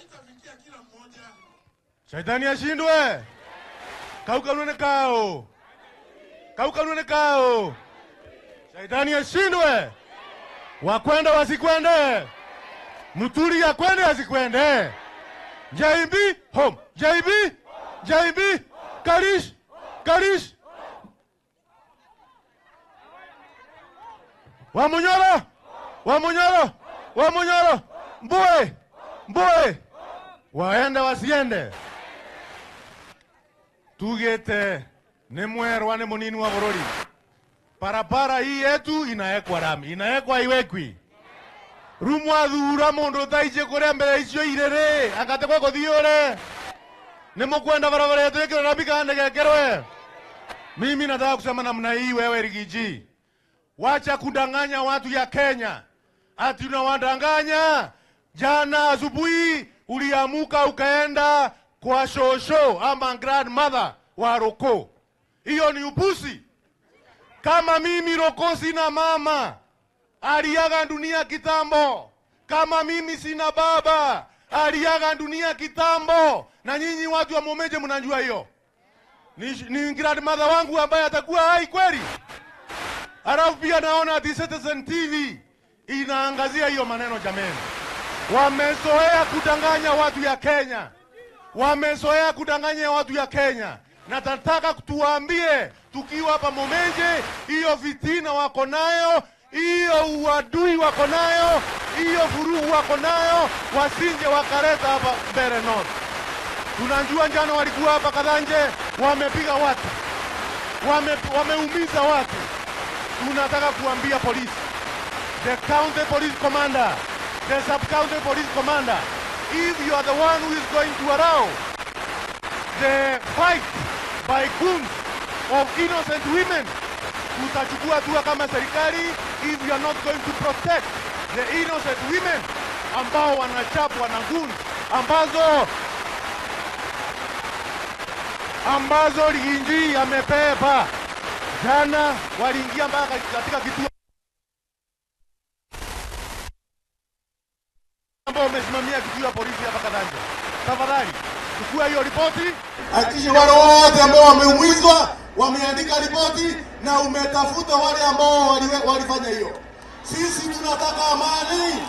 Haitafikia kila mmoja. Shaitani ashindwe. Kauka nune kao. Kauka nune kao. Shaitani ashindwe. Wakwenda wasikwende. Muturi akwende asikwende. JB home. JB JB Karish Karish. Wamunyoro Wamunyoro Wamunyoro Mboe Mboe. Waende wasiende. Tugete ni mwerwa ni munini wa bururi. Parapara hii yetu inaekwa rami, inaekwa iwekwi. Rumwa thura mundu thaije kuria mbere icio irere akatekwa kuthiure. Ni mukwenda barabara yetu ikirwo rami kana ndegekerwe. Mimi nataka kusema namna hii, wewe Rigiji, wacha kudanganya watu ya Kenya. Ati unawadanganya. Jana asubuhi uliamuka ukaenda kwa shosho ama grandmother wa Roko. Hiyo ni upusi. Kama mimi Roko sina mama, aliaga dunia kitambo. Kama mimi sina baba, aliaga dunia kitambo. Na nyinyi watu wa Momenje mnajua hiyo. Ni grandmother wangu ambaye atakuwa hai kweli. Alafu pia naona The Citizen TV inaangazia hiyo maneno jameni. Wamezoea kudanganya watu ya Kenya. Wamezoea kudanganya watu ya Kenya. Na nataka tuwaambie tukiwa hapa Momenje, hiyo fitina wako nayo, hiyo uadui wako nayo, hiyo vurugu wako nayo, wasinje wakareta hapa Mbeere North. Tunajua njano walikuwa hapa Kathanje, wamepiga watu, wameumiza watu. Tunataka kuambia polisi, the county police commander, the sub-county police commander, if you are the one who is going to allow the fight by goons of innocent women, tutachukua hatua kama serikali if you are not going to protect the innocent women ambao wanachapwa na goons ambazo Rigiji amepepa. Jana waliingia mpaka katika kituo ambao umesimamia kituo ya polisi hapa Kathanje. Tafadhali chukua hiyo ripoti. Hakikisha wale wote ambao wameumizwa wameandika ripoti na umetafuta wale ambao walifanya hiyo. Sisi tunataka amani.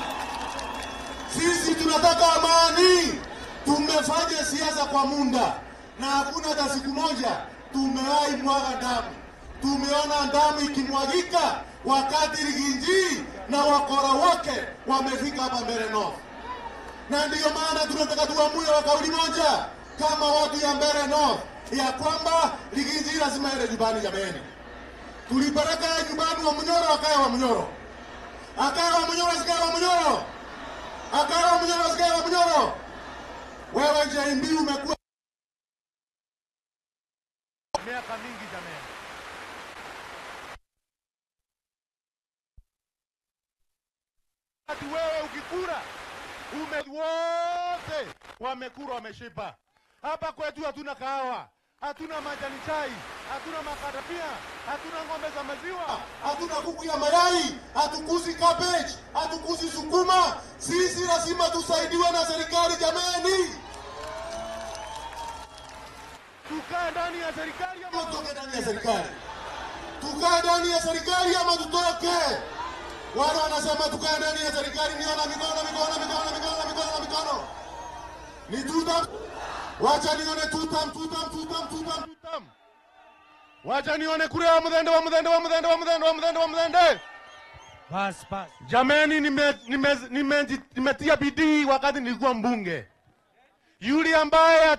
Sisi tunataka amani. Tumefanya siasa kwa muda na hakuna hata siku moja tumewahi mwaga damu. Tumeona damu ikimwagika wakati Rigiji na wakora wake wamefika hapa Mbeere North. Na ndiyo maana tunataka tuamue kwa kauli moja kama watu ya Mbeere North ya kwamba Rigiji lazima aende nyumbani jameni. Tulipeleka nyumbani wa Munyoro, akae wa Munyoro. Akae wa Munyoro, sikae wa Munyoro. Akae wa Munyoro, sikae wa Munyoro. Wewe JB umekuwa miaka mingi jameni. Ati wewe ukikura wote wamekura wameshiba. Hapa kwetu hatuna kahawa, hatuna majani chai, hatuna makadamia, hatuna ng'ombe za maziwa, hatuna kuku ya mayai, hatukuzi cabbage, hatukuzi sukuma. Sisi lazima tusaidiwe na serikali jameni. Tukae ndani ya serikali ama tutoke ndani ya serikali? Tukae ndani ya serikali ama tutoke? Wale wanasema tukae ndani ya serikali, niona mikono mikono mikono mikono mikono mikono. Ni tutam. Wacha nione tutam tutam tutam tutam tutam. Wacha nione kura ya mudende wa mudende wa mudende wa mudende wa mudende wa mudende. Bas bas. Jameni, nimetia bidii wakati nilikuwa mbunge. Yule ambaye